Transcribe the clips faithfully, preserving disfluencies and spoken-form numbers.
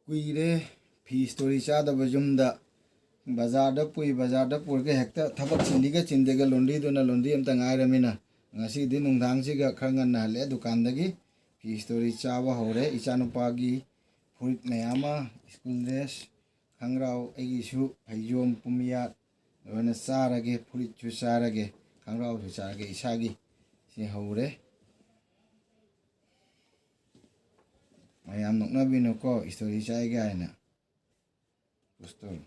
ꯀꯨꯏꯔꯦ ꯐꯤ ꯏꯁꯇꯣꯔꯤ ꯆꯥꯗꯕ ꯌꯨꯝꯗ꯫ ꯕꯖꯥꯔꯗ ꯄꯨꯏ, ꯕꯖꯥꯔꯗ ꯄꯨꯔꯒ ꯍꯦꯛꯇ ꯊꯕꯛ ꯆꯤꯟꯗꯤꯒ ꯆꯤꯟꯗꯦꯒ ꯂꯣꯟꯗ꯭ꯔꯤꯗꯨꯅ ꯂꯣꯟꯗ꯭ꯔꯤ ꯑꯝꯇ ꯉꯥꯏꯔꯃꯤꯅ, ꯉꯁꯤꯗꯤ ꯅꯨꯡꯗꯥꯡꯁꯤꯒ ꯈꯔ ꯉꯟꯅ ꯍꯜꯂꯛꯑꯦ ꯗꯨꯀꯥꯟꯗꯒꯤ꯫ ꯐꯤ ꯏꯁꯇꯣꯔꯤ ꯆꯥꯕ ꯍꯧꯔꯦ꯫ ꯏꯆꯥꯅꯨꯄꯥꯒꯤ ꯐꯨꯔꯤꯠ ꯃꯌꯥꯝ ꯑꯃ, ꯁ꯭ꯀꯨꯜ ꯗ꯭ꯔꯦꯁ, ꯈꯪꯒ꯭ꯔꯥꯎ, ꯑꯩꯒꯤꯁꯨ ꯐꯩꯖꯣꯝ, ꯄꯨꯝꯌꯥꯠ ꯂꯣꯏꯅ ꯆꯥꯔꯒꯦ꯫ ꯐꯨꯔꯤꯠꯁꯨ ꯆꯥꯔꯒꯦ, ꯈꯪꯒ꯭ꯔꯥꯎꯁꯨ ꯆꯥꯔꯒꯦ ꯏꯁꯥꯒꯤ꯫ ꯁꯤ ꯍꯧꯔꯦ꯫ ꯃꯌꯥꯝ ꯅꯣꯛꯅꯕꯤꯅꯨꯀꯣ, ꯏꯁꯇꯣꯔꯤ ꯆꯥꯏ ꯀꯥꯏꯅ꯫ ꯄꯣꯁꯇꯔ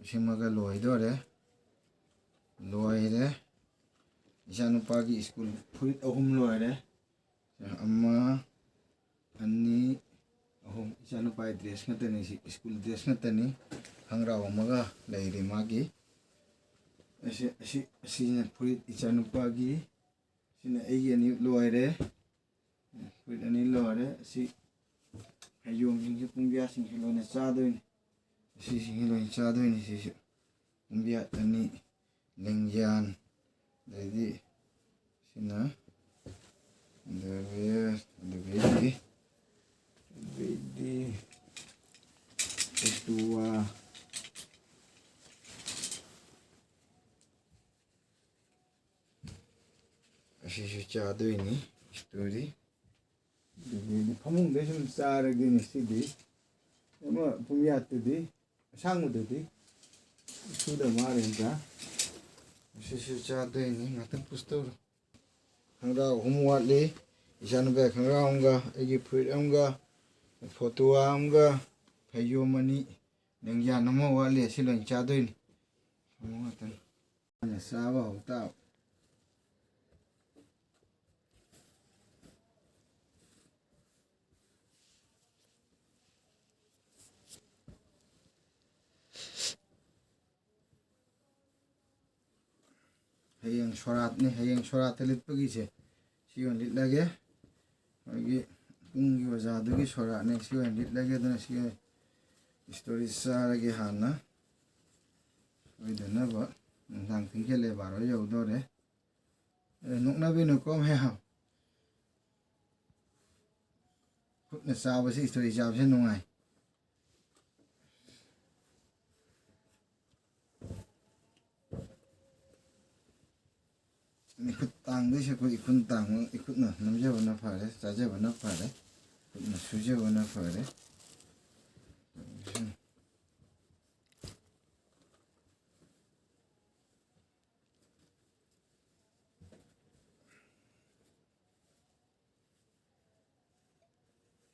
ꯁꯤꯃꯒ ꯂꯣꯏꯗꯣꯔꯦ꯫ ꯂꯣꯏꯔꯦ꯫ ꯏꯆꯥꯅꯨꯄꯥꯒꯤ ꯁ꯭ꯀꯨꯜ ꯐꯨꯔꯤꯠ ꯑꯍꯨꯝ ꯂꯣꯏꯔꯦ꯫ ꯑꯃ, ꯑꯅꯤ, ꯑꯍꯨꯝ꯫ ꯏꯆꯥꯅꯨꯄꯥꯒꯤ ꯗ꯭ꯔꯦꯁ ꯉꯥꯛꯇꯅꯤ ꯁꯤ, ꯁ꯭ꯀꯨꯜ ꯗ꯭ꯔꯦꯁ ꯉꯥꯛꯇꯅꯤ꯫ ꯈꯪꯒ꯭ꯔꯥꯎ ꯑꯃꯒ ꯂꯩꯔꯤ ꯃꯥꯒꯤ꯫ ꯑꯁꯤ, ꯑꯁꯤ, ꯑꯁꯤꯅ ꯐꯨꯔꯤꯠ ꯏꯆꯥꯅꯨꯄꯥꯒꯤ꯫ ꯁꯤꯅ ꯑꯩꯒꯤ ꯑꯅꯤ ꯂꯣꯏꯔꯦ꯫ ꯐꯨꯔꯤꯠ ꯑꯅꯤ ꯂꯣꯏꯔꯦ꯫ ꯑꯁꯤ ꯐꯩꯖꯣꯝꯁꯤꯡꯁꯤ, ꯄꯨꯡꯕꯤꯌꯥꯁꯤꯡꯁꯤ ꯂꯣꯏꯅ ꯆꯥꯗꯣꯏꯅꯤ꯫ ꯑꯁꯤꯁꯤꯡꯁꯤ ꯂꯣꯏꯅ ꯆꯥꯗꯣꯏꯅꯤ꯫ ꯁꯤꯁꯨ ꯄꯨꯡꯕꯤꯌꯥ ꯑꯅꯤ, ꯂꯦꯡꯌꯥꯟ, ꯑꯗꯩꯗꯤ ꯁꯤꯅ underwear, ꯑꯗꯨꯗꯒꯤꯗꯤ, ꯑꯗꯨꯗꯒꯤꯗꯤ ꯇꯦꯇꯨꯋꯥ, ꯑꯁꯤꯁꯨ ꯆꯥꯗꯣꯏꯅꯤ ꯏꯁꯇꯣꯔꯤ꯫ ꯑꯗꯨꯗꯒꯤꯗꯤ ꯐꯃꯨꯡꯗ ꯁꯨꯝ ꯆꯥꯔꯒꯦ ꯉꯁꯤꯗꯤ꯫ ꯑꯃ ꯄꯨꯡꯌꯥꯠꯇꯨꯗꯤ, ꯑꯁꯥꯡꯕꯗꯨꯗꯤ ꯁꯨꯗ ꯃꯥꯜꯂꯦ ꯅꯠꯇ꯭ꯔꯥ? ꯑꯁꯤꯁꯨ ꯆꯥꯗꯣꯏꯅꯤ꯫ ꯉꯥꯛꯇꯪ push ꯇꯧꯔꯣ꯫ ꯈꯪꯒ꯭ꯔꯥꯎ ꯑꯍꯨꯝ ꯋꯥꯠꯂꯤ꯫ ꯏꯆꯥꯅꯨꯄꯥꯒꯤ ꯈꯪꯒ꯭ꯔꯥꯎ ꯑꯃꯒ, ꯑꯩꯒꯤ ꯐꯨꯔꯤꯠ ꯑꯃꯒ, ꯐꯣꯇꯣ ꯑꯃꯒ, ꯐꯩꯖꯣꯝ ꯑꯅꯤ, ꯂꯦꯡꯌꯥꯟ ꯑꯃ ꯋꯥꯠꯂꯤ꯫ ꯑꯁꯤ ꯂꯣꯏ ꯆꯥꯗꯣꯏꯅꯤ꯫ ꯑꯃ ꯉꯥꯛꯇꯪ꯫ ꯑꯩꯅ ꯆꯥꯕ ꯍꯧ ꯇꯥꯕ꯫ ꯍꯌꯦꯡ ꯁꯣꯔꯥꯠꯅꯤ꯫ ꯍꯌꯦꯡ ꯁꯣꯔꯥꯠꯇ ꯂꯤꯠꯄꯒꯤꯁꯦ ꯁꯤ ꯑꯣꯏꯅ ꯂꯤꯠꯂꯒꯦ꯫ ꯑꯩꯈꯣꯏꯒꯤ ꯄꯨꯡꯒꯤ ꯑꯣꯖꯥꯗꯨꯒꯤ ꯁꯣꯔꯥꯠꯅꯤ꯫ ꯁꯤ ꯑꯣꯏꯅ ꯂꯤꯠꯂꯒꯦ꯫ ꯑꯗꯨꯅ ꯁꯤ ꯑꯣꯏꯅ ꯏꯁꯇꯣꯔꯤ ꯆꯥꯔꯒꯦ ꯍꯥꯟꯅ꯫ ꯁꯣꯏꯗꯅꯕ꯫ ꯅꯨꯡꯗꯥꯡ ꯊꯦꯡꯖꯤꯜꯂꯦ, ꯕꯥꯔꯣ ꯌꯧꯗꯣꯔꯦ꯫ ꯑꯦ, ꯅꯣꯛꯅꯕꯤꯅꯨꯀꯣ ꯃꯌꯥꯝ꯫ ꯈꯨꯠꯅ ꯆꯥꯕꯁꯤ, ꯏꯁꯇꯣꯔꯤ ꯆꯥꯕꯁꯤ ꯅꯨꯡꯉꯥꯏ꯫ ꯏꯈꯨꯠ ꯇꯥꯡꯗꯣꯏꯁꯦ ꯑꯩꯈꯣꯏ ꯏꯈꯨꯠ ꯇꯥꯡꯕ, ꯏꯈꯨꯠꯅ ꯅꯝꯖꯕꯅ ꯐꯔꯦ, ꯆꯥꯖꯕꯅ ꯐꯔꯦ, ꯈꯨꯠꯅ ꯁꯨꯖꯕꯅ ꯐꯔꯦ꯫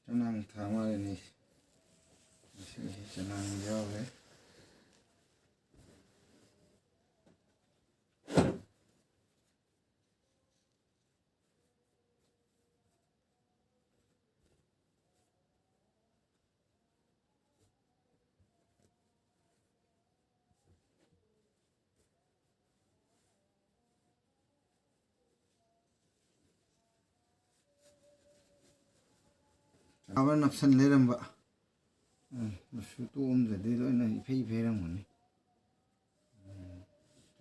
ꯆꯅꯥꯡ ꯊꯥ ꯃꯥꯜꯂꯦꯅꯦ꯫ ꯉꯁꯤꯁꯤ ꯆꯅꯥꯡ ꯌꯥꯎꯔꯦ꯫ ꯆꯥꯕ ꯅꯞꯁꯟ ꯂꯩꯔꯝꯕ꯫ ꯎꯝ, ꯃꯆꯨ ꯇꯣꯛꯑꯝꯗ꯭ꯔꯗꯤ ꯂꯣꯏꯅ ꯏꯐꯩ ꯐꯩꯔꯝꯒꯅꯤ꯫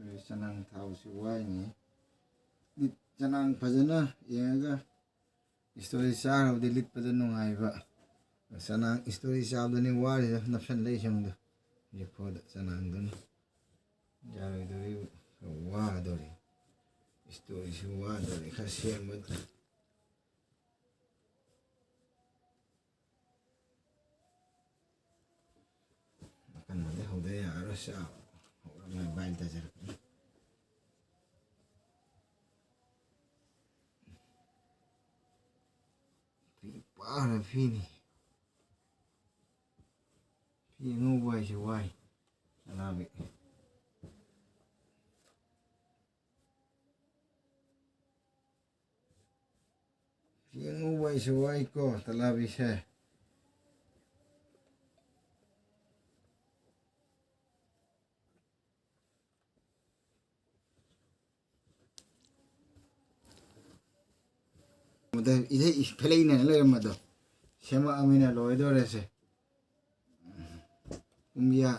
ꯎꯝ, ꯆꯅꯥꯡ ꯊꯥꯎꯁꯤ ꯋꯥꯏꯅꯤ꯫ ꯆꯅꯥꯡ ꯐꯖꯅ ꯌꯦꯡꯉꯒ ꯏꯁꯇꯣꯔꯤ ꯆꯥꯈ꯭ꯔꯕꯗꯤ ꯂꯤꯠꯄꯗ ꯅꯨꯡꯉꯥꯏꯕ꯫ ꯆꯅꯥꯡ ꯏꯁꯇꯣꯔꯤ ꯆꯥꯕꯗꯅꯤ ꯋꯥꯔꯤꯗ ꯅꯞꯁꯟ ꯂꯩꯁꯤꯡꯗꯣ꯫ ꯍꯧꯖꯤꯛ ꯐꯥꯎꯗ ꯆꯅꯥꯡꯗꯨꯅ ꯌꯥꯔꯣꯏꯗꯧꯔꯤ, ꯋꯥꯗꯧꯔꯤ꯫ ꯏꯁꯇꯣꯔꯤꯁꯨ ꯋꯥꯗꯧꯔꯤ ꯈꯔ ꯁꯦꯝꯕꯗ꯫ ꯑꯀꯟꯕꯗꯤ ꯍꯧꯗ ꯌꯥꯔꯔꯣꯏ꯫ ꯆꯥꯕ ꯍꯧꯔꯝꯃꯦ, ꯕꯥꯏꯜ ꯇꯥꯖꯔꯛꯀꯅꯤ꯫ ꯐꯤ ꯄꯥꯔ ꯐꯤꯅꯤ꯫ ꯐꯤ ꯑꯉꯧꯕ ꯍꯥꯏꯁꯦ ꯋꯥꯏ꯫ ꯑꯅꯥꯕꯤ꯫ ꯐꯤ ꯑꯉꯧꯕ ꯍꯥꯏꯁꯦ ꯋꯥꯏꯀꯣ, ꯇꯂꯥꯕꯤꯁꯦ꯫ ꯃꯗ ꯏꯁꯩ ꯐꯦꯂꯩꯅꯅ ꯂꯩꯔꯝꯕꯗꯣ ꯁꯦꯝꯃꯛꯑꯃꯤꯅ ꯂꯣꯏꯗꯣꯔꯦꯁꯦ꯫ ꯀꯨꯝꯌꯥ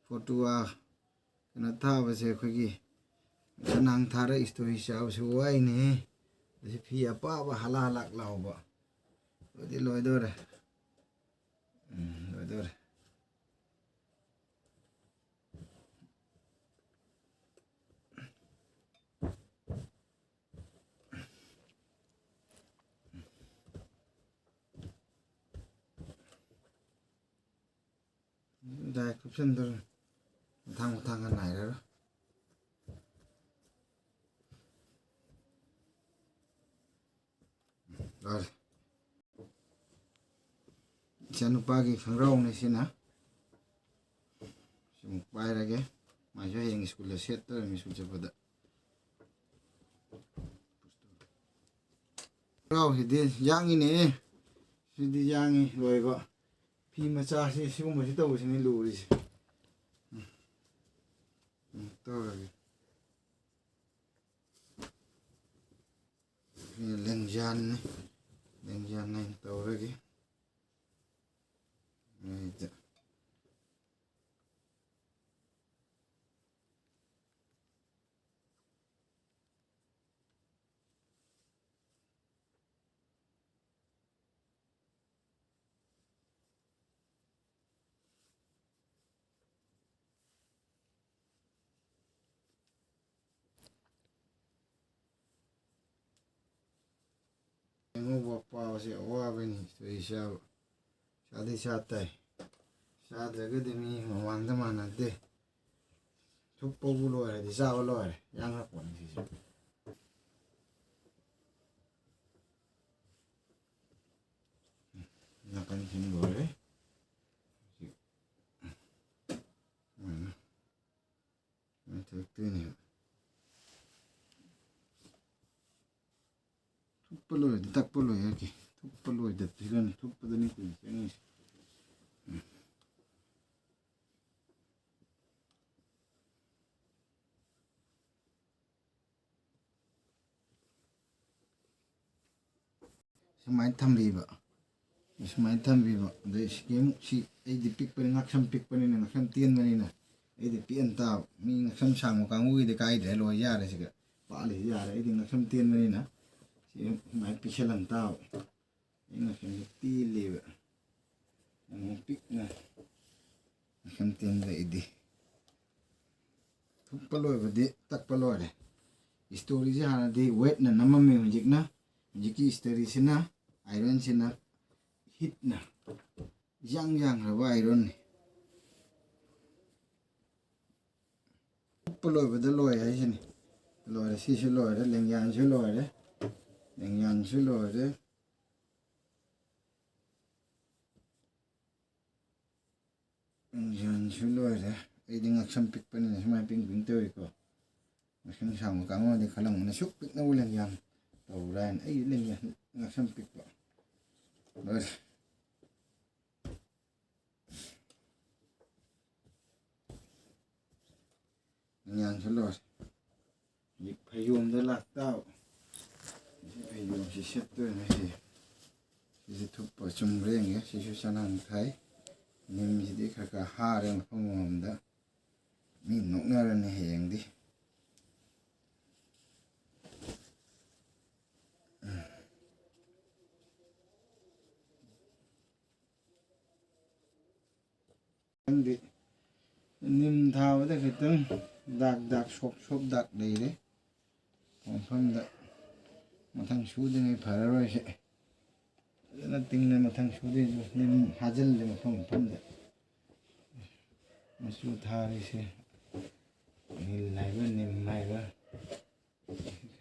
ꯐꯣꯇꯣ ꯀꯩꯅꯣ ꯊꯥꯕꯁꯦ ꯑꯩꯈꯣꯏꯒꯤ ꯆꯅꯥꯡ ꯊꯥꯔ ꯏꯁꯇꯣꯔꯤ ꯆꯥꯕꯁꯨ ꯋꯥꯏꯅꯦ꯫ ꯑꯗꯩ ꯐꯤ ꯑꯄꯥꯕ ꯍꯂꯥ ꯍꯂꯥꯛ ꯂꯥꯎꯕ꯫ ꯂꯣꯏꯗꯤ ꯂꯣꯏꯗꯣꯔꯦ꯫ ꯎꯝ, ꯂꯣꯏꯗꯣꯔꯦ꯫ ꯗꯥꯏꯔꯦꯛ ꯀꯨꯞꯁꯟꯗꯣꯔꯦ꯫ ꯃꯊꯥꯡ ꯃꯊꯥꯡꯒ ꯅꯥꯏꯔꯔꯣꯏ꯫ ꯂꯣꯏꯔꯦ꯫ ꯏꯆꯥꯅꯨꯄꯥꯒꯤ ꯈꯣꯡꯒ꯭ꯔꯥꯎꯅꯦ ꯁꯤꯅ꯫ ꯁꯤꯃꯨꯛ ꯄꯥꯏꯔꯒꯦ꯫ ꯃꯥꯏꯁꯨ ꯍꯌꯦꯡ ꯁ꯭ꯀꯨꯜꯗ ꯁꯦꯠꯇꯧꯔꯤꯃꯤ, ꯁ꯭ꯀꯨꯜ ꯆꯠꯄꯗ꯫ ꯈꯣꯡꯒ꯭ꯔꯥꯎꯁꯤꯗꯤ ꯌꯥꯡꯉꯤꯅꯦ꯫ ꯁꯤꯗꯤ ꯌꯥꯡꯉꯤ ꯂꯣꯏꯕ꯫ ꯐꯤ ꯃꯆꯥꯁꯤ ꯁꯤꯒꯨꯝꯕꯁꯤ ꯇꯧꯕꯁꯤꯅꯤ ꯂꯨꯔꯤꯁꯦ꯫ ꯎꯝ꯫ ꯎꯝ, ꯇꯧꯔꯒꯦ꯫ ꯁꯤ ꯂꯦꯡꯖꯥꯟꯅꯤ꯫ ꯂꯦꯡꯖꯥꯟ ꯑꯣꯏꯅ ꯇꯧꯔꯒꯦ꯫ ꯑꯩꯗ꯫ ꯌꯦꯡꯉꯨꯕ ꯄꯥꯎꯁꯦ ꯑꯋꯥꯕꯅꯤ ꯇꯧꯔꯤꯁꯦ꯫ ꯆꯥꯗꯤ ꯆꯥ ꯇꯥꯏ꯫ ꯆꯥꯗ꯭ꯔꯒꯗꯤ ꯃꯤ ꯃꯃꯥꯡꯗ ꯃꯥꯟꯅꯗꯦ꯫ ꯊꯨꯞꯄꯕꯨ ꯂꯣꯏꯔꯗꯤ ꯆꯥꯕ ꯂꯣꯏꯔꯦ꯫ ꯌꯥꯡꯉꯛꯄꯅꯤ ꯁꯤꯁꯨ꯫ ꯅꯥꯀꯟꯁꯤꯡ ꯂꯣꯏꯔꯦ꯫ ꯍꯧꯖꯤꯛ ꯁꯨꯃꯥꯏꯅ ꯁꯨꯃꯥꯏꯅ ꯊꯣꯛꯇꯣꯏꯅꯦꯕ꯫ ꯊꯨꯞꯄ ꯂꯣꯏꯔꯗꯤ ꯇꯛꯄ ꯂꯣꯏꯔꯒꯦ꯫ ꯊꯨꯞꯄ ꯂꯣꯏꯗꯕꯁꯤꯗꯅꯤ, ꯊꯨꯞꯄꯗꯅꯤ ꯀꯨꯏꯅ ꯆꯪꯉꯤꯁꯦ꯫ ꯎꯝ꯫ ꯁꯨꯃꯥꯏꯅ ꯊꯝꯕꯤꯕ꯫ ꯁꯨꯃꯥꯏꯅ ꯊꯝꯕꯤꯕ꯫ ꯑꯗꯩ ꯁꯤꯒꯤ ꯑꯃꯨꯛ ꯁꯤ ꯑꯩꯗꯤ ꯄꯤꯛꯄꯅꯤ, ꯉꯛꯁꯝ ꯄꯤꯛꯄꯅꯤꯅ, ꯉꯛꯁꯝ ꯇꯦꯟꯕꯅꯤꯅ ꯑꯩꯗꯤ ꯄꯤꯛꯍꯟ ꯇꯥꯕ꯫ ꯃꯤ ꯉꯛꯁꯝ ꯁꯥꯡꯕ ꯀꯥꯡꯕꯨꯒꯤꯗꯤ ꯀꯥꯏꯗ꯭ꯔꯦ, ꯂꯣꯏ ꯌꯥꯔꯦ ꯁꯤꯒ꯫ ꯄꯥꯛꯂꯤꯁꯤ ꯌꯥꯔꯦ꯫ ꯑꯩꯗꯤ ꯉꯛꯁꯝ ꯇꯦꯟꯕꯅꯤꯅ ꯁꯤ ꯁꯨꯃꯥꯏꯅ ꯄꯤꯛꯁꯜꯍꯟ ꯇꯥꯕ꯫ ꯑꯩ ꯉꯛꯁꯝꯁꯦ ꯇꯦꯜꯂꯦꯕ꯫ ꯌꯥꯝ ꯄꯤꯛꯅ ꯉꯛꯁꯝ ꯇꯦꯟꯕ ꯑꯩꯗꯤ꯫ ꯊꯨꯞꯄ ꯂꯣꯏꯕꯗꯤ ꯇꯛꯄ ꯂꯣꯏꯔꯦ꯫ ꯏꯁꯇꯣꯔꯤꯁꯦ ꯍꯥꯟꯅꯗꯤ ꯋꯦꯠꯅ ꯅꯝꯃꯝꯃꯤ, ꯍꯧꯖꯤꯛꯅ, ꯍꯧꯖꯤꯛꯀꯤ ꯏꯁꯇꯣꯔꯤꯁꯤꯅ, ꯑꯥꯏꯔꯟꯁꯤꯅ ꯍꯤꯠꯅ ꯏꯌꯥꯡ ꯌꯥꯡꯈ꯭ꯔꯕ ꯑꯥꯏꯔꯟꯅꯤ꯫ ꯊꯨꯞꯄ ꯂꯣꯏꯕꯗ ꯂꯣꯏ ꯍꯥꯏꯁꯤꯅꯤ꯫ ꯂꯣꯏꯔꯦ, ꯁꯤꯁꯨ ꯂꯣꯏꯔꯦ, ꯂꯦꯡꯌꯥꯟꯁꯨ ꯂꯣꯏꯔꯦ, ꯂꯦꯡꯌꯥꯟꯁꯨ ꯂꯣꯏꯔꯦ꯫ ꯂꯦꯡꯌꯥꯟꯁꯨ ꯂꯣꯏꯔꯦ꯫ ꯑꯩꯗꯤ ꯉꯛꯁꯝ ꯄꯤꯛꯄꯅꯤꯅ ꯁꯨꯃꯥꯏꯅ ꯄꯤꯡ ꯄꯤꯡ ꯇꯧꯏꯀꯣ꯫ ꯉꯛꯁꯝ ꯁꯥꯡꯕ ꯀꯥꯡꯕꯨꯗꯤ ꯈꯜꯂꯝꯒꯅꯤ, "ꯁꯨꯛ ꯄꯤꯛꯅꯕꯨ ꯂꯦꯡꯌꯥꯟ ꯇꯧꯕ꯭ꯔꯥ" ꯍꯥꯏꯅ꯫ ꯑꯩꯗꯤ ꯂꯦꯡꯌꯥꯟ, ꯉꯛꯁꯝ ꯄꯤꯛꯄ꯫ ꯂꯣꯏꯔꯦ꯫ ꯂꯦꯡꯌꯥꯟꯁꯨ ꯂꯣꯏꯔꯦ꯫ ꯍꯧꯖꯤꯛ ꯐꯩꯖꯣꯝꯗ ꯂꯥꯛꯇꯥꯕ꯫ ꯁꯤ ꯐꯩꯖꯣꯝꯁꯤ ꯁꯦꯠꯇꯣꯏꯅꯦ ꯁꯤ꯫ ꯁꯤꯁꯨ ꯊꯨꯞꯄ ꯆꯨꯝꯕ꯭ꯔꯥ ꯌꯦꯡꯒꯦ꯫ ꯁꯤꯁꯨ ꯆꯅꯥꯡ ꯊꯥꯏ꯫ ꯅꯤꯝꯁꯤꯗꯤ ꯈꯔ ꯈꯔ ꯍꯥꯔꯦ ꯃꯐꯝ ꯑꯃꯃꯝꯗ꯫ ꯃꯤ ꯅꯣꯛꯅꯔꯅꯤ ꯍꯌꯦꯡꯗꯤ꯫ ꯈꯪꯗꯦ꯫ ꯅꯤꯝ ꯊꯥꯕꯗ ꯈꯤꯇꯪ ꯗꯥꯛ ꯗꯥꯛ ꯁꯣꯞ ꯁꯣꯞ ꯗꯥꯛ ꯂꯩꯔꯦ꯫ ꯃꯐꯝꯗ ꯃꯊꯪ ꯁꯨꯗ꯭ꯔꯤꯉꯩ ꯐꯔꯔꯣꯏꯁꯦ꯫ ꯐꯖꯅ ꯇꯤꯡꯅ ꯃꯊꯪ ꯁꯨꯗꯣꯏꯁꯦ꯫ ꯅꯤꯝ ꯍꯥꯖꯤꯜꯂꯦ ꯃꯐꯝ ꯃꯐꯝꯗ꯫ ꯃꯆꯨ ꯊꯥꯔꯤꯁꯦ꯫ ꯅꯤꯜ ꯍꯥꯏꯕ, ꯅꯤꯝ ꯍꯥꯏꯕ꯫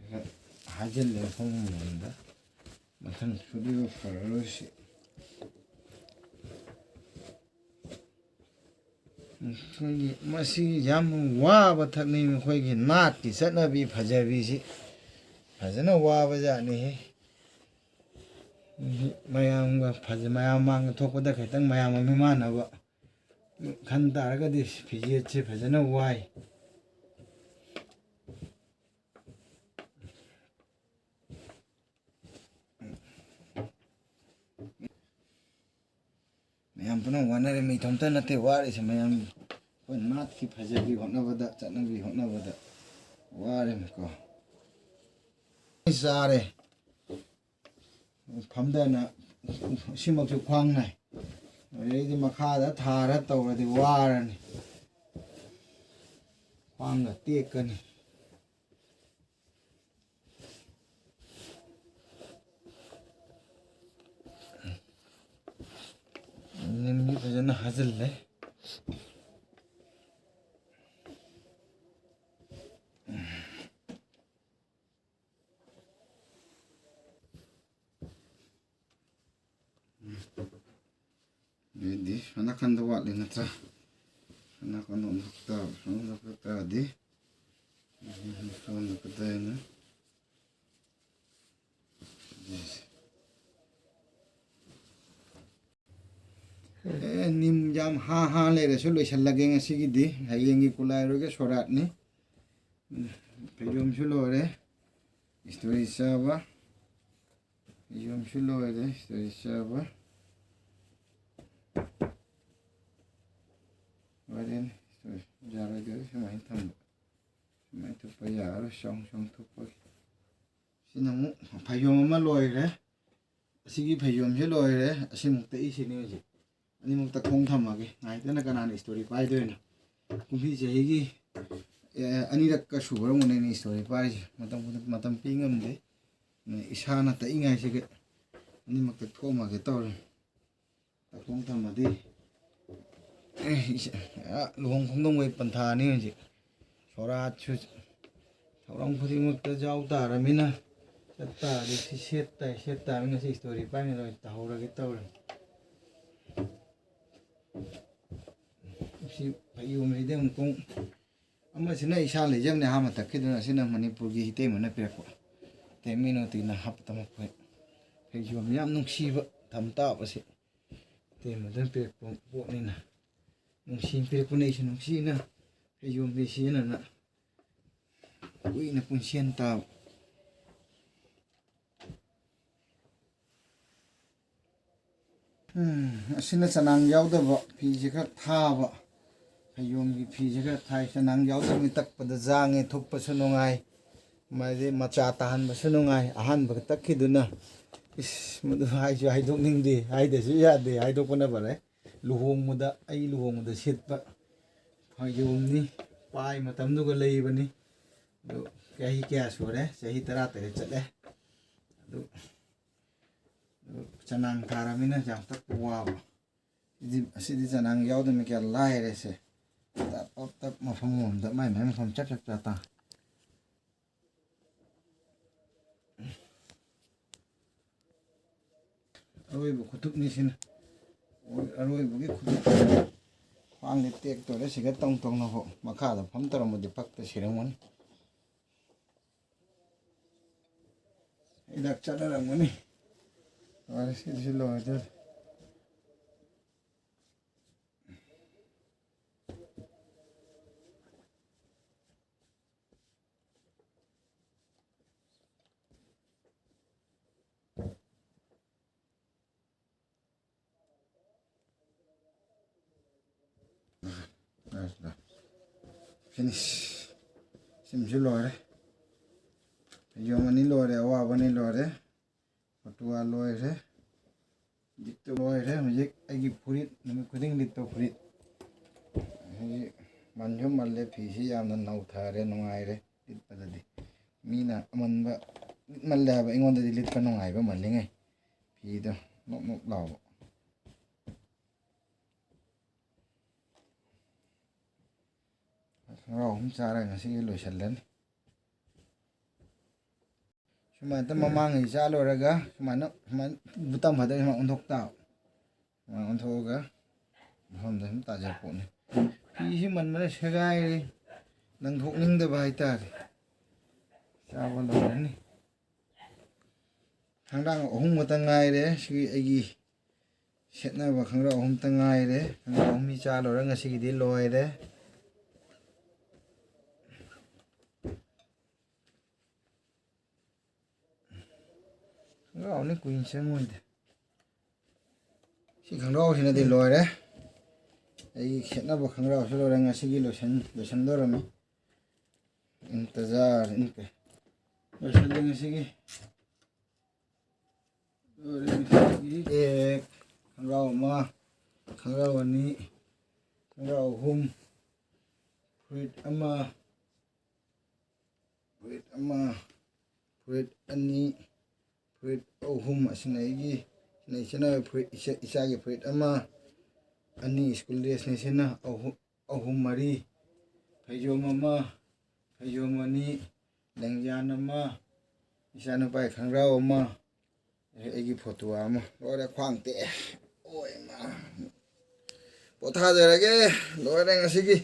ꯈꯔ ꯍꯥꯏꯖꯤꯜꯂꯦ ꯃꯐꯝ ꯑꯃꯃꯝꯗ꯫ ꯃꯊꯪ ꯁꯨꯗꯣꯏꯕ ꯐꯔꯔꯣꯏꯁꯤ꯫ ꯑꯩꯈꯣꯏꯒꯤ ꯃꯁꯤ ꯌꯥꯝ ꯋꯥꯕ ꯊꯛꯅꯤ꯫ ꯑꯩꯈꯣꯏꯒꯤ ꯅꯥꯠꯀꯤ ꯆꯠꯅꯕꯤ ꯐꯖꯕꯤꯁꯤ ꯐꯖꯅ ꯋꯥꯕ ꯖꯥꯠꯅꯤꯍꯦ꯫ ꯃꯌꯥꯝꯒ ꯐꯖ-, ꯃꯌꯥꯝ ꯃꯥꯡꯗ ꯊꯣꯛꯄꯗ ꯈꯤꯇꯪ ꯃꯌꯥꯝ ꯃꯃꯤꯃꯥꯟꯅꯕ ꯈꯟ ꯇꯥꯔꯒꯗꯤ ꯐꯤꯖꯦꯠꯁꯦ ꯐꯖꯅ ꯋꯥꯏ꯫ ꯃꯌꯥꯝ ꯄꯨꯝꯅꯃꯛ ꯋꯥꯅꯔꯦ, ꯃꯤ ꯏꯊꯣꯝꯇ ꯅꯠꯇꯦ ꯋꯥꯔꯤꯁꯦ꯫ ꯃꯌꯥꯝ ꯑꯩꯈꯣꯏ ꯅꯥꯠꯀꯤ ꯐꯖꯕꯤ ꯍꯣꯠꯅꯕꯗ, ꯆꯠꯅꯕꯤ ꯍꯣꯠꯅꯕꯗ ꯋꯥꯔꯦꯅꯦꯀꯣ꯫ ꯆꯥꯔꯦ꯫ ꯐꯝꯗꯅ ꯁꯤꯃꯛꯁꯨ ꯈ꯭ꯋꯥꯡ ꯅꯥꯏ꯫ ꯑꯗꯩꯗꯤ ꯃꯈꯥꯗ ꯊꯥꯔ ꯇꯧꯔꯗꯤ ꯋꯥꯔꯅꯤ, ꯈ꯭ꯋꯥꯡꯒ ꯇꯦꯛꯀꯅꯤ꯫ ꯅꯤꯝꯗꯤ ꯐꯖꯅ ꯍꯥꯖꯤꯜꯂꯦ꯫ ꯑꯗꯩꯗꯤ ꯁꯣꯝ ꯅꯥꯀꯟꯗ ꯋꯥꯠꯂꯤ ꯅꯠꯇ꯭ꯔꯥ? ꯁꯣꯝ ꯅꯥꯀꯟꯗ ꯑꯃꯨꯛ ꯇꯥꯕ, ꯁꯣꯝꯗ ꯈꯔ ꯇꯥꯔꯗꯤ ꯁꯣꯝꯗ ꯀꯗꯥꯏꯅꯣ? ꯑꯦ, ꯅꯤꯝ ꯌꯥꯝ ꯍꯥ ꯍꯥ ꯂꯩꯔꯁꯨ ꯂꯣꯏꯁꯤꯜꯂꯒꯦ ꯉꯁꯤꯒꯤꯗꯤ꯫ ꯍꯌꯦꯡꯒꯤ ꯀꯨꯂꯥꯏꯔꯣꯏꯒ ꯁꯣꯔꯥꯠꯅꯤ꯫ ꯎꯝ, ꯐꯩꯖꯣꯝꯁꯨ ꯂꯣꯏꯔꯦ꯫ ꯏꯁꯇꯣꯔꯤ ꯆꯥꯕ꯫ ꯐꯩꯖꯣꯝꯁꯨ ꯂꯣꯏꯔꯦ꯫ ꯏꯁꯇꯣꯔꯤ ꯆꯥꯕ꯫ ꯂꯣꯏꯔꯦꯅꯦ꯫ ꯏꯁꯇꯣꯔꯤ ꯌꯥꯔꯣꯏꯗꯣꯏꯔꯦ ꯁꯨꯃꯥꯏꯅ ꯊꯝꯕ꯫ ꯁꯨꯃꯥꯏꯅ ꯊꯨꯞꯄ ꯌꯥꯔꯣꯏ꯫ ꯆꯥꯎ ꯆꯥꯎ ꯊꯨꯞꯄꯒꯤ꯫ ꯁꯤꯅ ꯑꯃꯨꯛ ꯐꯩꯖꯣꯝ ꯑꯃ ꯂꯣꯏꯔꯦ꯫ ꯑꯁꯤꯒꯤ ꯐꯩꯖꯣꯝꯁꯦ ꯂꯣꯏꯔꯦ꯫ ꯑꯁꯤꯃꯨꯛꯇ ꯏꯁꯤꯅꯤ ꯍꯧꯖꯤꯛ꯫ ꯑꯅꯤꯃꯛꯇ ꯈꯣꯡ ꯊꯝꯃꯒꯦ꯫ ꯉꯥꯏꯇꯅ ꯀꯅꯥꯅ ꯏꯁꯇꯣꯔꯤ ꯄꯥꯏꯗꯣꯏꯅꯣ? ꯀꯨꯝꯁꯤ ꯆꯍꯤꯒꯤ, ꯑꯦ, ꯑꯅꯤꯔꯛꯀ ꯁꯨꯕꯔꯝꯒꯅꯤ ꯑꯩꯅ ꯏꯁꯇꯣꯔꯤ ꯄꯥꯏꯔꯤꯁꯦ꯫ ꯃꯇꯝ, ꯃꯇꯝ ꯄꯤ ꯉꯝꯗꯦ꯫ ꯏꯁꯥꯅ ꯇꯛꯏꯉꯥꯏꯁꯤꯒ ꯑꯅꯤꯃꯛꯇ ꯊꯣꯛꯑꯝꯃꯒꯦ ꯇꯧꯔꯦ꯫ ꯇꯛꯊꯣꯛ ꯊꯝꯃꯗꯤ, ꯑꯦ, ꯏꯁ-, ꯑ, ꯂꯨꯍꯣꯡ ꯈꯣꯡꯗꯣꯡꯕꯒꯤ ꯄꯟꯊꯥꯅꯤ ꯍꯧꯖꯤꯛ꯫ ꯁꯣꯔꯥꯠꯁꯨ ꯊꯧꯔꯝ ꯈꯨꯗꯤꯡꯃꯛꯇ ꯌꯥꯎ ꯇꯥꯔꯃꯤꯅ, ꯆꯠ ꯇꯥꯔꯗꯤ ꯁꯤ ꯁꯦꯠ ꯇꯥꯏ, ꯁꯦꯠ ꯇꯥꯔꯃꯤꯅ ꯁꯤ ꯏꯁꯇꯣꯔꯤ ꯄꯥꯏꯅ ꯂꯣꯏ ꯇꯧꯍꯧꯔꯒꯦ ꯇꯧꯔꯦ꯫ ꯁꯤ ꯐꯩꯖꯣꯝꯁꯤꯗꯤ ꯑꯃꯨꯛꯇꯪ, ꯑꯃꯁꯤꯅ ꯏꯁꯥ ꯂꯩꯖꯕꯅꯦ ꯑꯍꯥꯟꯕ ꯇꯛꯈꯤꯗꯨꯅ, ꯑꯁꯤꯅ ꯃꯅꯤꯄꯨꯔꯒꯤ ꯏꯇꯩꯃꯅ ꯄꯤꯔꯛꯄ꯫ ꯏꯇꯩꯃ ꯃꯤꯅꯣꯇꯤꯅ ꯍꯥꯞꯄ ꯇꯝꯃꯛꯄ ꯐꯩꯖꯣꯝ ꯌꯥꯝ ꯅꯨꯡꯁꯤꯕ ꯊꯝ ꯇꯥꯕꯁꯦ꯫ ꯏꯇꯩꯃꯗꯨꯅ ꯄꯤꯔꯛꯄ ꯄꯣꯠꯅꯤꯅ ꯅꯨꯡꯁꯤ ꯄꯤꯔꯛꯄꯅꯦ꯫ ꯑꯩꯁꯨ ꯅꯨꯡꯁꯤꯅ ꯐꯩꯖꯣꯝꯗꯤ ꯁꯤꯖꯤꯟꯅꯅ ꯀꯨꯏꯅ ꯄꯨꯟꯁꯤꯟ ꯇꯥꯕ꯫ ꯎꯝ, ꯑꯁꯤꯅ ꯆꯅꯥꯡ ꯌꯥꯎꯗꯕ ꯐꯤꯁꯦ ꯈꯔ ꯊꯥꯕ, ꯐꯩꯖꯣꯝꯒꯤ ꯐꯤꯁꯦ ꯈꯔ ꯊꯥꯏ꯫ ꯆꯅꯥꯡ ꯌꯥꯎꯗꯕꯅꯤ ꯇꯛꯄꯗ ꯌꯥꯡꯉꯦ, ꯊꯨꯞꯄꯁꯨ ꯅꯨꯡꯉꯥꯏ, ꯃꯥꯗꯤ ꯃꯆꯥ ꯇꯥꯍꯟꯕꯁꯨ ꯅꯨꯡꯉꯥꯏ꯫ ꯑꯍꯥꯟꯕꯒ ꯇꯛꯈꯤꯗꯨꯅ ꯏꯁ, ꯃꯗꯨ ꯍꯥꯏꯁꯨ ꯍꯥꯏꯗꯣꯛꯅꯤꯡꯗꯦ, ꯍꯥꯏꯗꯁꯨ ꯌꯥꯗꯦ, ꯍꯥꯏꯗꯣꯛꯄꯅ ꯐꯔꯦ꯫ ꯂꯨꯍꯣꯡꯕꯗ, ꯑꯩ ꯂꯨꯍꯣꯡꯕꯗ ꯁꯦꯠꯄ ꯐꯩꯖꯣꯝꯅꯤ꯫ ꯄꯥꯏ ꯃꯇꯝꯗꯨꯒ ꯂꯩꯕꯅꯤ꯫ ꯑꯗꯨ ꯆꯍꯤ ꯀꯌꯥ ꯁꯨꯔꯦ? ꯆꯍꯤ ꯇꯔꯥꯇꯔꯦꯠ ꯆꯠꯂꯦ꯫ ꯑꯗꯨ, ꯑꯗꯨ ꯆꯅꯥꯡ ꯊꯥꯔꯃꯤꯅ ꯌꯥꯝ ꯀꯛꯄ ꯋꯥꯕ꯫ ꯁꯤꯗꯤ, ꯑꯁꯤꯗꯤ ꯆꯅꯥꯡ ꯌꯥꯎꯗꯕꯅꯤ ꯀꯌꯥ ꯂꯥꯏꯔꯦꯁꯦ꯫ ꯇꯞ, ꯇꯞ, ꯇꯞ ꯃꯐꯝ ꯑꯃꯗ ꯃꯥꯏ, ꯃꯥꯏ ꯃꯐꯝ ꯆꯞ, ꯆꯞ, ꯆꯞ ꯇꯥ꯫ ꯑꯔꯣꯏꯕ ꯈꯨꯇꯨꯞꯅꯤ ꯁꯤꯅ꯫ ꯑꯔꯣꯏꯕꯒꯤ ꯈꯨꯇꯨꯞ꯫ ꯈ꯭ꯋꯥꯡꯗꯤ ꯇꯦꯛꯇꯣꯔꯦ ꯁꯤꯒ ꯇꯧ ꯇꯧꯅ ꯍꯣ꯫ ꯃꯈꯥꯗ ꯐꯝ ꯇꯧꯔꯝꯃꯗꯤ ꯄꯛꯇ ꯁꯤꯔꯝꯒꯅꯤ꯫ ꯍꯤꯗꯥꯛ ꯆꯠꯅꯔꯝꯒꯅꯤ꯫ ꯂꯣꯏꯔꯦ, ꯁꯤꯗꯤ ꯁꯤ ꯂꯣꯏꯔꯗꯣꯏꯔꯦ꯫ Finish. ꯁꯤꯃꯁꯨ ꯂꯣꯏꯔꯦ꯫ ꯐꯩꯖꯣꯝ ꯑꯅꯤ ꯂꯣꯏꯔꯦ, ꯑꯋꯥꯕ ꯑꯅꯤ ꯂꯣꯏꯔꯦ꯫ ꯄꯇꯨꯋꯥ ꯂꯣꯏꯔꯦ꯫ ꯂꯤꯠꯇꯣ ꯂꯣꯏꯔꯦ꯫ ꯍꯧꯖꯤꯛ ꯑꯩꯒꯤ ꯐꯨꯔꯤꯠ, ꯅꯨꯃꯤꯠ ꯈꯨꯗꯤꯡ ꯂꯤꯠꯄ ꯐꯨꯔꯤꯠ꯫ ꯍꯧꯖꯤꯛ ꯃꯟꯁꯨ ꯃꯜꯂꯦ, ꯐꯤꯁꯤ ꯌꯥꯝꯅ ꯅꯧꯊꯔꯦ, ꯅꯨꯡꯉꯥꯏꯔꯦ ꯂꯤꯠꯄꯗꯗꯤ꯫ ꯃꯤꯅ ꯑꯃꯟꯕ ꯂꯤꯠꯃꯜꯂꯦ ꯍꯥꯏꯕ, ꯑꯩꯉꯣꯟꯗꯗꯤ ꯂꯤꯠꯄ ꯅꯨꯡꯉꯥꯏꯕ ꯃꯜꯂꯤꯉꯩ꯫ ꯐꯤꯗꯣ ꯅꯣꯞ ꯅꯣꯞ ꯂꯥꯎꯕ꯫ ꯈꯣꯡꯒ꯭ꯔꯥꯎ ꯑꯍꯨꯝ ꯆꯥꯔꯒ ꯉꯁꯤꯒꯤ ꯂꯣꯏꯁꯤꯜꯂꯅꯤ꯫ ꯁꯨꯃꯥꯏꯅ ꯃꯃꯥꯡꯉꯩ ꯆꯥ ꯂꯣꯏꯔꯒ ꯁꯨꯃꯥꯏꯅ, ꯁꯨꯃꯥꯏꯅ ꯕꯨꯇꯝ ꯐꯗꯔ ꯁꯨꯃꯥꯏꯅ ꯑꯣꯟꯊꯣꯛ ꯇꯥꯕ꯫ ꯁꯨꯃꯥꯏꯅ ꯑꯣꯟꯊꯣꯛꯑꯒ ꯃꯐꯝꯗ ꯁꯨꯝ ꯇꯥꯖꯔꯛꯄꯅꯤ꯫ ꯐꯤꯁꯤ ꯃꯟꯕꯅ ꯁꯦꯒꯥꯏꯔꯦ꯫ ꯂꯪꯊꯣꯛꯅꯤꯡꯗꯕ ꯍꯥꯏꯇꯥꯔꯦ꯫ ꯆꯥꯕ ꯂꯣꯏꯔꯅꯤ꯫ ꯈꯣꯡꯒ꯭ꯔꯥꯎ ꯑꯍꯨꯝ ꯈꯛꯇ ꯉꯥꯏꯔꯦ꯫ ꯁꯤꯒꯤ ꯑꯩꯒꯤ ꯁꯦꯠꯅꯕ ꯈꯣꯡꯒ꯭ꯔꯥꯎ ꯑꯍꯨꯝꯇ ꯉꯥꯏꯔꯦ꯫ ꯈꯣꯡꯒ꯭ꯔꯥꯎ ꯑꯍꯨꯝ ꯆꯥ ꯂꯣꯏꯔ ꯉꯁꯤꯒꯤꯗꯤ ꯂꯣꯏꯔꯦ꯫ ꯈꯣꯡꯒ꯭ꯔꯥꯎꯅꯤ ꯀꯨꯏꯅ ꯆꯪꯉꯣꯏꯗ꯫ ꯁꯤ ꯈꯣꯡꯒ꯭ꯔꯥꯎꯁꯤꯅꯗꯤ ꯂꯣꯏꯔꯦ꯫ ꯑꯩꯒꯤ ꯁꯦꯠꯅꯕ ꯈꯣꯡꯒ꯭ꯔꯥꯎꯁꯨ ꯂꯣꯏꯔꯦ꯫ ꯉꯁꯤꯒꯤ ꯂꯣꯏꯁꯟ-, ꯂꯣꯏꯁꯟꯗꯧꯔꯝꯃꯤ꯫ ꯏꯟꯇꯖꯥꯔ, ꯏꯟ-, ꯂꯣꯏꯁꯜꯂꯦ ꯉꯁꯤꯒꯤ꯫ ꯑꯦ, ꯈꯣꯡꯒ꯭ꯔꯥꯎ ꯑꯃ, ꯈꯣꯡꯒ꯭ꯔꯥꯎ ꯑꯅꯤ, ꯈꯣꯡꯒ꯭ꯔꯥꯎ ꯑꯍꯨꯝ, ꯐꯨꯔꯤꯠ ꯑꯃ, ꯐꯨꯔꯤꯠ ꯑꯃ, ꯐꯨꯔꯤꯠ ꯑꯅꯤ, ꯐꯨꯔꯤꯠ ꯑꯍꯨꯝ꯫ ꯑꯁꯤꯅ ꯑꯩꯒꯤ, ꯑꯁꯤꯅ ꯏꯆꯤꯟ ꯏꯅꯥꯎꯒꯤ ꯐꯨꯔꯤꯠ, ꯏꯆꯥ-, ꯏꯆꯥꯒꯤ ꯐꯨꯔꯤꯠ ꯑꯃ, ꯑꯅꯤ ꯁ꯭ꯀꯨꯜ ꯗ꯭ꯔꯦꯁꯅꯤ꯫ ꯁꯤꯅ ꯑꯍꯨꯝ, ꯑꯍꯨꯝ ꯃꯔꯤ, ꯐꯩꯖꯣꯝ ꯑꯃ, ꯐꯩꯖꯣꯝ ꯑꯅꯤ, ꯂꯦꯡꯌꯥꯟ ꯑꯃ, ꯏꯆꯥꯅꯨꯄꯥꯒꯤ ꯈꯣꯡꯒ꯭ꯔꯥꯎ ꯑꯃ, ꯑꯩꯒꯤ ꯐꯣꯇꯣ ꯑꯃ꯫ ꯂꯣꯏꯔꯦ, ꯈ꯭ꯋꯥꯡ ꯇꯦꯛꯑꯦ꯫ ꯑꯣ ꯏꯃꯥ꯫ ꯄꯣꯊꯥꯖꯔꯒꯦ꯫ ꯂꯣꯏꯔꯦ ꯉꯁꯤꯒꯤ꯫